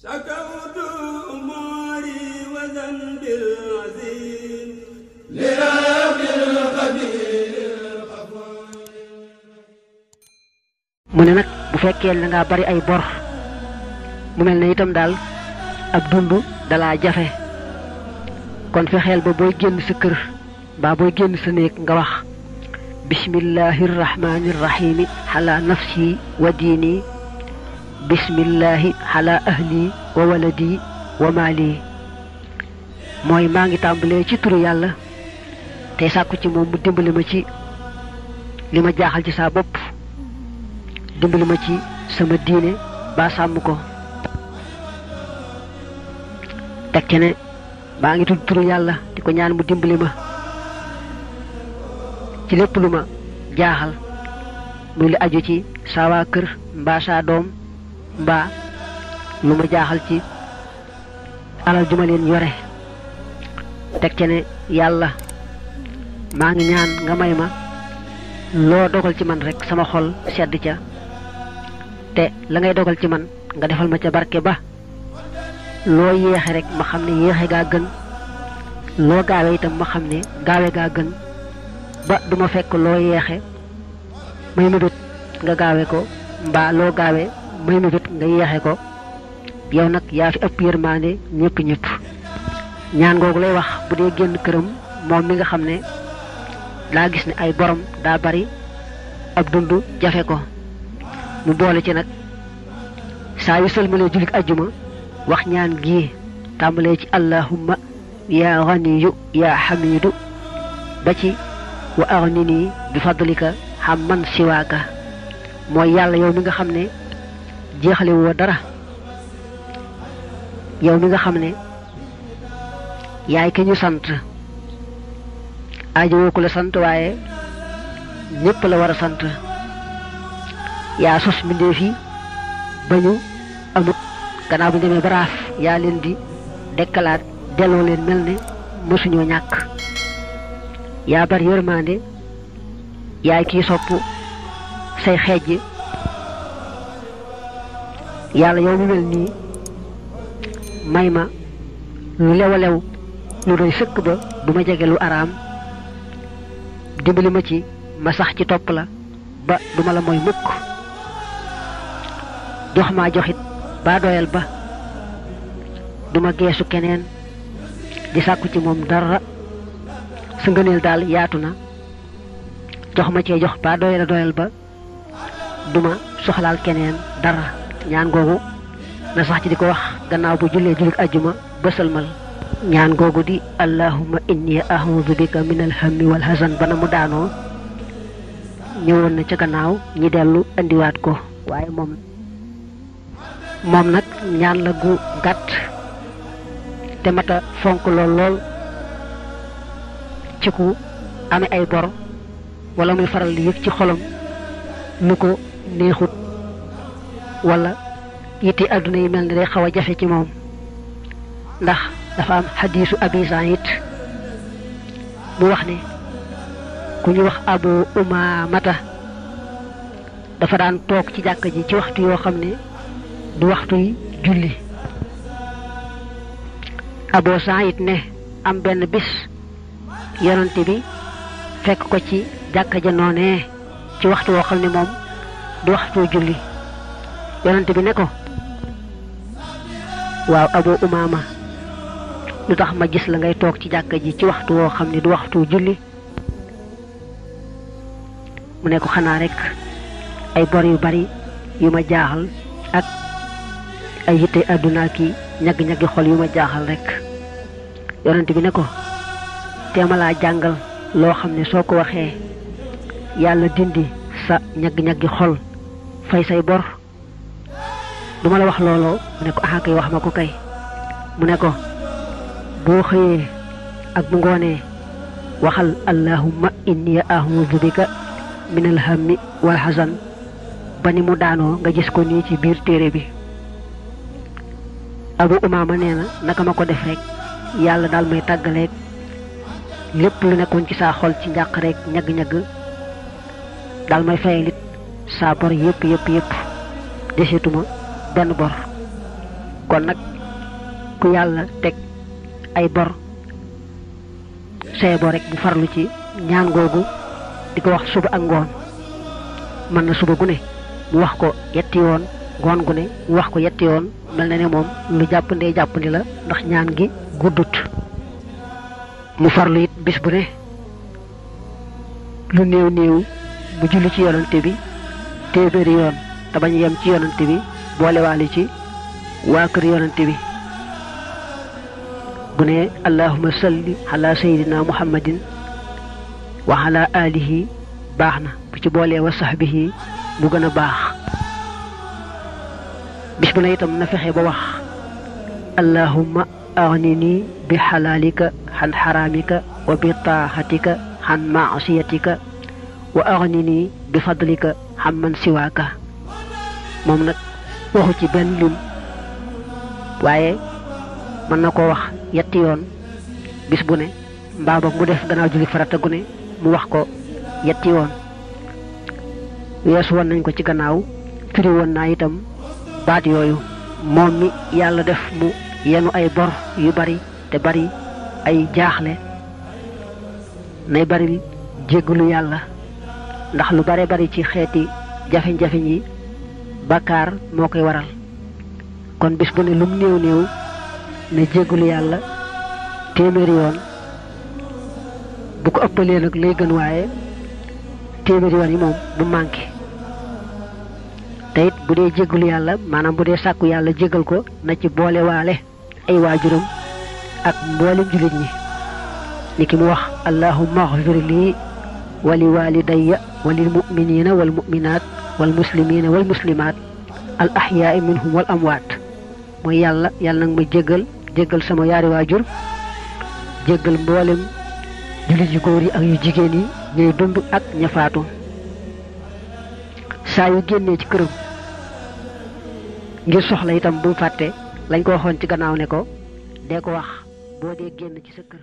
شكوت أموري وذنبي العظيم لرب القدير mu ne nag bu fekkee la nga bari ay bor mu mel ne itam daal ab dund dalaa jafe kon fexeel ba booy génn sa kër mbaa booy génn sa néeg nga wax bismillahi rrahmani rrahimi ala nafsi wa diini bismillahi ala ahli wa waladi wa maali mooy maa ngi tàmbalee ci turu yàlla tey sàkku ci moom mu dimbali ma ci li ma jaaxal ci saa bopp dimbali ma ci sama diine ba sàmm ko teg ci ne maa ngi tudd turu yàlla di ko ñaan mu dimbali ma ci lépp lu ma jaaxal muy li aju ci saa waa kër mbaa saa doom mbaa lu ma jaaxal ci alal ju ma leen yore teg ci ne yàlla maa ngi ñaan nga may ma loo dogal ci man rek sama xol sedd ca te la ngay dogal ci man nga defal ma ca barke ba loo yéexe rek ma xam ne yéexe gaa gën loo gaawe itam ma xam ne gaawe gaa gën ba duma fekk loo yeexe may mébét nga gaawe ko mbaa loo gaawe may mébét nga yeexe ko yow nag yaa fi ëpp yërmaande ñëpp ñaan googu lay wax bu dee génn këram moom mi nga xam ne daa gis ne ay borom daa bari ab dund jafe ko mu boole ci nag saa yu sëlmalee jullit ajjuma wax ñaan gii tàmbalee ci allahumma yaa ganiyu yaa xamidu ba ci wa aghnini bi fadlika xamman siwaaka mooy yàlla yow mi nga xam ne jeexale woo dara yow mi nga xam ne yaay ki ñu sant aajowoo ku la sant waaye ñépp la war a sant yaa sos mbindeef yi ba ñu amut gannaaw bu ñu demee baraaf yaa leen di dekkalaat delloo leen mel ne mësuñoo ñàkk yaa bari yërmande yaay kii sopp say xeej yàlla yow mi mel nii may ma lu lew a lew lu doy sëkk ba du ma jege lu araam dimbali ma ci ma sax ci topp la ba duma la mooy mukk jox maa joxit ba doyal ba duma geesu keneen di sàkku ci moom dara su ngëneel daal yaatu na jox ma cee jox ba doyal ba duma soxlaal keneen dara ñaan googu na sax ci di ko wax gannaaw bu jullee jullit ajjuma ba sëlmal ñaan googu di allahumma inni a'udhu bika min alhammi wal hazan bana mu daanoo ñëwoon na ca gannaaw ñi dellu indiwaat ko waaye moom nag ñaan la gu gàtt te mata fonk lool ci ku amee ay bor wala muy faral di yëg ci xolam lu ko neexut wala yitte àdduna yi mel ni day xaw a jafe ci moom ndax dafa am xadiisu abi Saïd mu wax ne ku ñu wax abu umaamata dafa daan toog ci jàkka ji ci waxtu yoo xam ne du waxtu yi julli abu Saïd ne am benn bis yonante bi fekk ko ci jàkka ja noonee ci waxtu woo xam ne moom du waxtu julli yonante bi ne ko waaw abu umaama lu tax ma gis la ngay toog ci jàkka ji ci waxtu woo xam ne du waxtu julli mu ne ko xanaa rek ay bor yu bari yu ma jaaxal ak ay yitte àdduna ki ñagg-ñaggi xol yu ma jaaxal rek yonent bi ne ko teema laa jàngal loo xam ne soo ko waxee yàlla dindi sa ñagg-ñaggi xol fay say bor du ma la wax looloo mu ne ko aha kay wax ma ko kay mu ne ko boo xëyee ak bu ngoonee waxal allahumma inni a'udhu bika min alhammi wal hazan ba ni mu daanoo nga gis ko nii ci biir téere bi abu umaama nee na naka ma ko def rek yàlla daal may tàggaleeg lépp lu nekkoon ci saa xol ci njàq rek ñagg-ñagg daal may fayalit saa bor yépp desetuma benn bor kon nag ku yàlla teg ay bor say bor rek bu farlu ci ñaan googu di ko wax suba ak ngoon mën na suba gu ne mu wax ko yetti yoon ngoon gu ne mu wax ko yetti yoon mel na ne moom lu jàppandi la ndax ñaan gi guddut mu farlu it bis bu ne lu néew néew mu julli ci yonante bi téeméeri yoon te bañ yem ci yonante bi boolewaale ci waa kër yonante bi bu ne allahumma salli ala sayyidina muhammadin wa ala alihi baax na bu ci boolee wa sahbihi mu gën a baax bis bu ne itam na fexe ba wax allahumma aghnini bi halalika han haramika wa bi taahatika han ma'siyatika wa aghnini bi fadlika hamman siwaaka moom nag waxu ci benn lim waaye mën na ko wax yetti yoon bis bu ne mbaa boog mu def gannaaw julli farata gu ne mu wax ko yetti yoon weesu woon nañ ko ci gannaaw firi woon naa itam baat yooyu moom mi yàlla def mu yenu ay bor yu bari te bari ay jaaxle nay bari jéggalu yàlla ndax lu bare bari ci xeeti jafe-jafe yi bàkkaar moo koy waral kon bis bu ne lum néew néew na jéggalu yàlla téeméeri yoon bu ko ëppalee nag lay gën waaye téeméeri yoon yi moom bu manqué te it bu dee jéggalu yàlla maanaam bu dee sàkku yàlla jéggal ko na ci boole waale ay waajuram ak mboolem jullit ñi ni ki mu wax allahumma ighfir lii wa li walidayya wa lil mu'minina wal mu'minat wal muslimina wal muslimat al ahya'i minhum wal amwaat mooy yàlla nag ma jéggal sama yaari waajur jéggal mboolem jullit yu góor yi ak yu jigéen yi ñuy dund ak ña faatu saa yu génnee ci këram ngir soxla itam bu mu fàtte lañ ko waxoon ci gannaaw ne ko dee ko wax boo dee génn ci sa kër